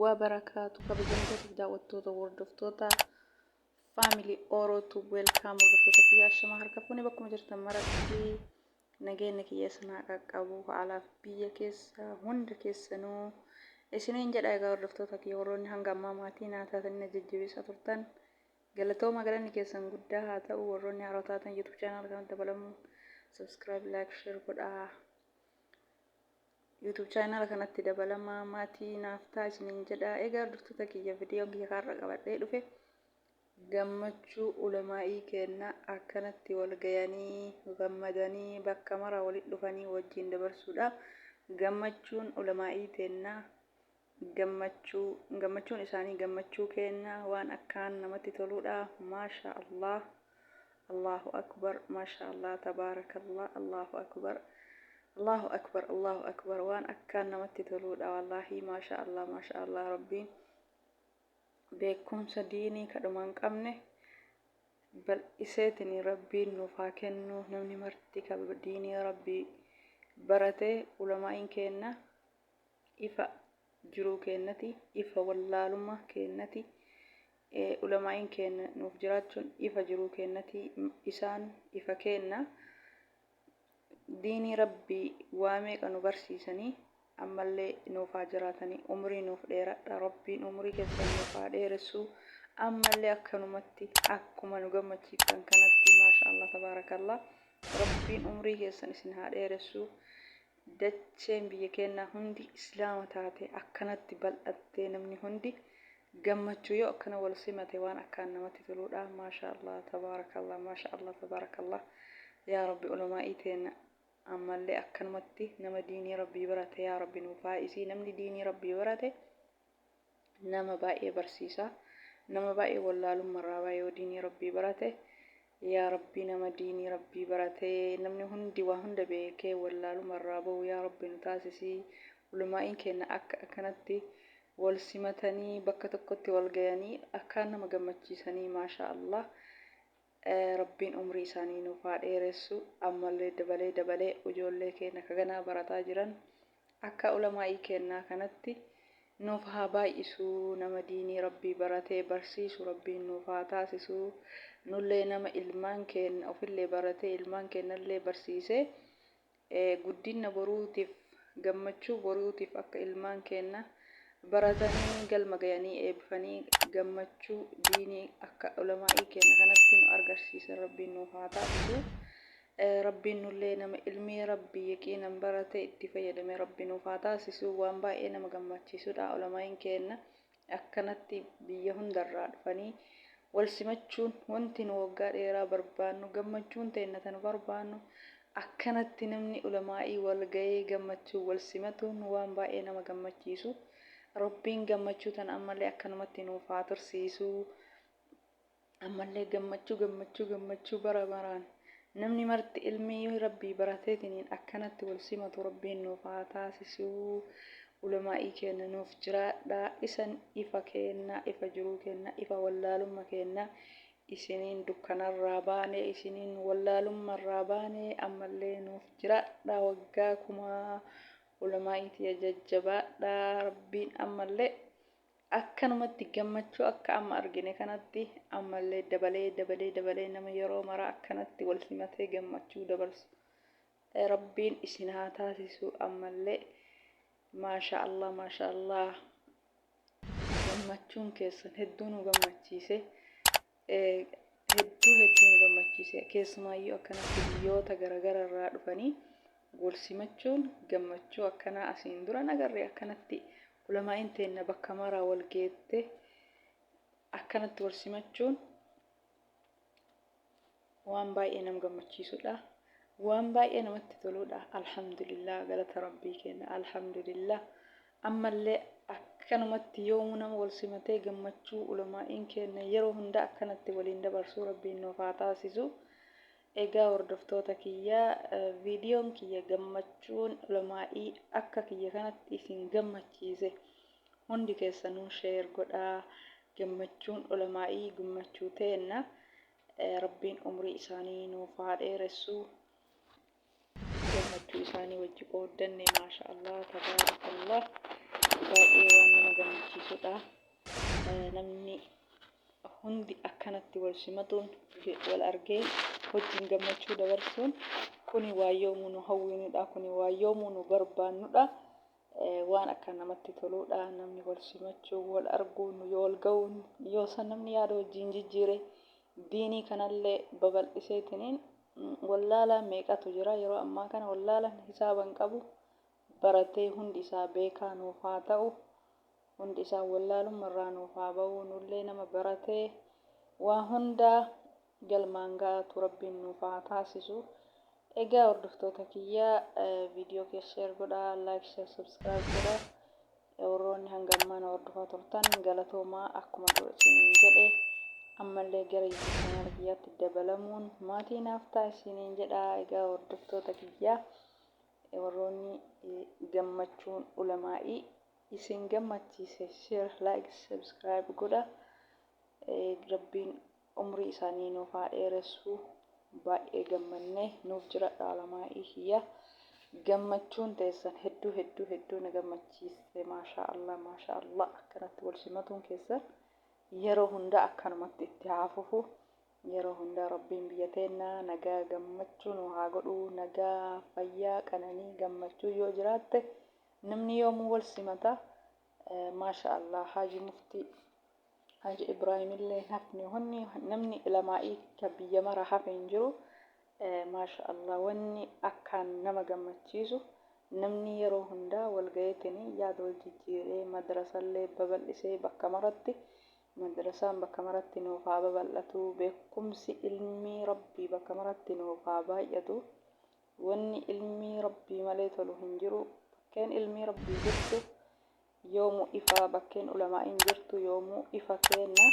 Wabarakaatu. Kabajamtoota fi daawwattoota, hordoftoota Family Oro Tube, welcome. Hordoftoota kiyya, ashamaa, harka fuunee. Bakkuma jirtan maratti nageenya kiyya isin haa qaqqabu, haalaaf biyya keessa hunda keessanuu isiniin jedha. Egaa hordoftoota kiyya, warroonni hanga ammaa maatii naa taatanii na jajjabeessaa turtan, galatooma, galanni keessan guddaa haa ta'u. Warroonni haaraa taatan YouTube channel kanatti dabalamuun subscribe, like, share godhaa. YouTube channel kanatti dabalamaa, maatii naaf ta'a isiniin jedha. Egaa hordoftoota kiyya, viidiyoon kiyya kaarra qabadhee dhufe gammachuu ulamaa'ii keenna akkanatti wal gayanii gammadanii bakka mara walitti dhufanii wajjin dabarsuudha. Gammachuun ulamaa'ii teenna gammachuu, gammachuun isaanii gammachuu keenna, waan akkaan namatti toluudha. Maasha Allah, Allahu akbar, maasha Allah, tabaarakallah, Allahu akbar, Allahu akbar, Allahu akbar. Waan akkaan namatti toluudha wallaahi. Maasha Allah, maasha Allah. Rabbiin beekumsa diinii kadhuma hin qabne bal'iseetiin Rabbiin nuuf haa kennu. Namni marti ka diinii Rabbii barate, ulamaa'iin keenna ifa jiruu keennati, ifa wallaalummaa keennati. Ulamaa'iin keenna nuuf jiraachuun ifa jiruu keennati, isaan ifa keenna. Diinii Rabbii waa meeqa nu barsiisanii, ammallee nuuf haa jiraatanii. Umrii nuuf dheeradha, Rabbiin umrii keessan nuuf haa dheeressu. Ammallee akkanumatti akkuma nu gammachiiftan kanatti, maasha Allah, tabaarakallah, Rabbiin umrii keessan isin haa dheeressu. Dacheen biyya keenyaa hundi Islaama taate, akkanatti bal'attee, namni hundi gammachuu yoo akkana wal simate, waan akkaan namatti toluudha. Maasha Allah, tabaarakallah, maasha Allah, tabaarakallah. Yaa Rabbi, ulamaa'ii teenna ammallee akkanumatti nama diinii Rabbii barate yaa Rabbi nuuf baay'isii. Namni diinii Rabbii barate nama baay'ee barsiisa, nama baay'ee wallaalummarraa baay'ee yoo diinii Rabbii barate. Yaa Rabbii, nama diinii Rabbii barate, namni hundi waa hunda beekee wallaalumarraa bahu yaa Rabbi nu taasisii. Ulumaa'iin keenya akka akkanatti wal simatanii, bakka tokkotti wal gayanii akkaan nama gammachiisanii. Maasha Allah, Rabbiin umrii isaanii nuuf haa dheeressu. Ammallee dabalee dabalee ijoollee keenya ka ganaa barataa jiran akka ulamaa'ii kennaa kanatti nuuf haa baay'isu. Nama diinii Rabbii baratee barsiisu Rabbiin nuuf haa taasisu. Nullee nama ilmaan keenya ofillee baratee ilmaan keenyallee barsiisee, guddina boruutiif, gammachuu boruutiif, akka ilmaan keenya baratanii galma gayanii eebbifanii gammachuu diinii akka ulamaa'ii keenya kanatti nu agarsiisan Rabbiin nuuf haa taasisu. Rabbiin nullee nama ilmii Rabbii yaqiinan barate itti fayyadame Rabbi nuuf haa taasisu. Waan baay'ee nama gammachiisudha. Ulamaa'iin keenya akkanatti biyya hundarraa dhufanii wal simachuun, wanti nu waggaa dheeraa barbaannu, gammachuun teenna tanu barbaannu, akkanatti namni ulamaa'ii wal gayee gammachuu wal simatuun waan baay'ee nama gammachiisu. Rabbiin gammachuu tana ammallee akkanumatti nuuf haa tursiisu. Ammallee gammachuu, gammachuu, gammachuu bara baraan namni marti ilmii Rabbii barateetiniin akkanatti wal simatu Rabbiin nuuf haa taasisuu. Ulamaa'ii keenya nuuf jiraadha. Isan ifa keenna, ifa jiruu keenna, ifa wallaalumma keenna. Isiniin dukkanarraa baane, isiniin wallaalummarraa baane. Ammallee nuuf jiraadha waggaa kumaa. Ulamaa'ii tiyya, jajjabaadha. Rabbiin ammallee akkanumatti gammachuu akka amma argine kanatti ammallee dabalee dabalee dabalee nama yeroo maraa akkanatti wal simatee gammachuu dabarsu Rabbiin isin haa taasisu. Ammallee maasha Allah, maasha Allah. Gammachuun keessan hedduu nu gammachiise, hedduu hedduu nu gammachiise. Keessumaayyuu akkanatti biyyoota garagara irraa dhufanii wal simachuun, gammachuu akkanaa asiin dura nagarre. Akkanatti ulamaa'iin teenna bakka maraa wal geette akkanatti wal simachuun waan baay'ee nama gammachiisudha. Waan baay'ee namatti toludha. Alhamdulillah, galata Rabbii kenna. Alhamdulillah. Ammallee akkanumatti yoomuu nama wal simatee gammachuu ulamaa'iin kenna yeroo hunda akkanatti waliin dabarsuu Rabbiin nuuf haa taasisu. Egaa hordoftoota kiyya, viidiyoon kiyya gammachuun ulamaa'ii akka kiyya kanatti isin gammachiise hundi keessanuu share godhaa. Gammachuun ulamaa'ii gammachuu teenna. Rabbiin umrii isaanii nuuf haa dheeressu. Gammachuu isaanii wajji qooddanne. Maasha Allah, tabaarakallah. Baay'ee waan nama gammachiisudha. Namni hundi akkanatti wal simatuun, wal argee wajjin gammachuu dabarsuun kuni waan yoomuu nu hawwinudha. Kuni waan yoomuu nu barbaannudha. Waan akka namatti toluudha. Namni wal simachuu, wal arguun, yoo wal ga'uun, yoo san namni yaada wajjin jijjiire, diinii kanallee babal'iseetiniin. Wallaalaa meeqatu jira yeroo ammaa kana? Wallaalaan hisaaba hin qabu. Baratee hundi isaa beekaa nuuf haa ta'u. Hundi isaa wallaalumma irraa nuuf haa ba'u. Nullee nama baratee waa hundaa galmaan ga'atu Rabbiin nuuf haa taasisu. Egaa hordoftoota kiyya, viidiyoo kee share godhaa, like, share, subscribe godhaa. Warroonni hanga ammaa na hordofaa turtan galatoomaa. Akkuma dura isiniin jedhe, ammallee gara YouTube channel kiyyaatti dabalamuun maatii naaf ta'a isiniin jedha. Egaa hordoftoota kiyyaa, warroonni gammachuun ulamaa'ii isin gammachiise, share, like, subscribe godha. Rabbiin umrii isaanii nuuf haa dheeressu. Baay'ee gammannee, nuuf jiradha ulamaa'ii kiyya. Gammachuun teessan hedduu hedduu hedduu na gammachiiste. Maashaa Allah, maashaa Allah. Akkanatti wal simatuun keessan yeroo hundaa akkanumatti itti haa fufu. Yeroo hundaa Rabbiin biyya teennaa nagaa, gammachuu nu haa godhu. Nagaa, fayyaa, qananii, gammachuu yoo jiraatte namni yoomuu wal simata. Maasha Allah, Haaji Muftii Haji Ibrahim illee hafni hunni namni ulamaa'ii ka biyya mara hafe hin jiru. Maasha Allah, wanni akkaan nama gammachiisu namni yeroo hundaa wal gaheetiin yaada wal jijjiiree, madrasallee babal'isee, bakka maratti madrasaan bakka maratti nuuf haa babal'atu. Beekumsi ilmii Rabbii bakka maratti nuuf haa baay'atu. Wanni ilmii Rabbii malee tolu hin jiru. Bakkeen ilmii Rabbii jirtu yoomuu ifa, bakkeen ulamaa'iin jirtu yoomuu ifa kenna.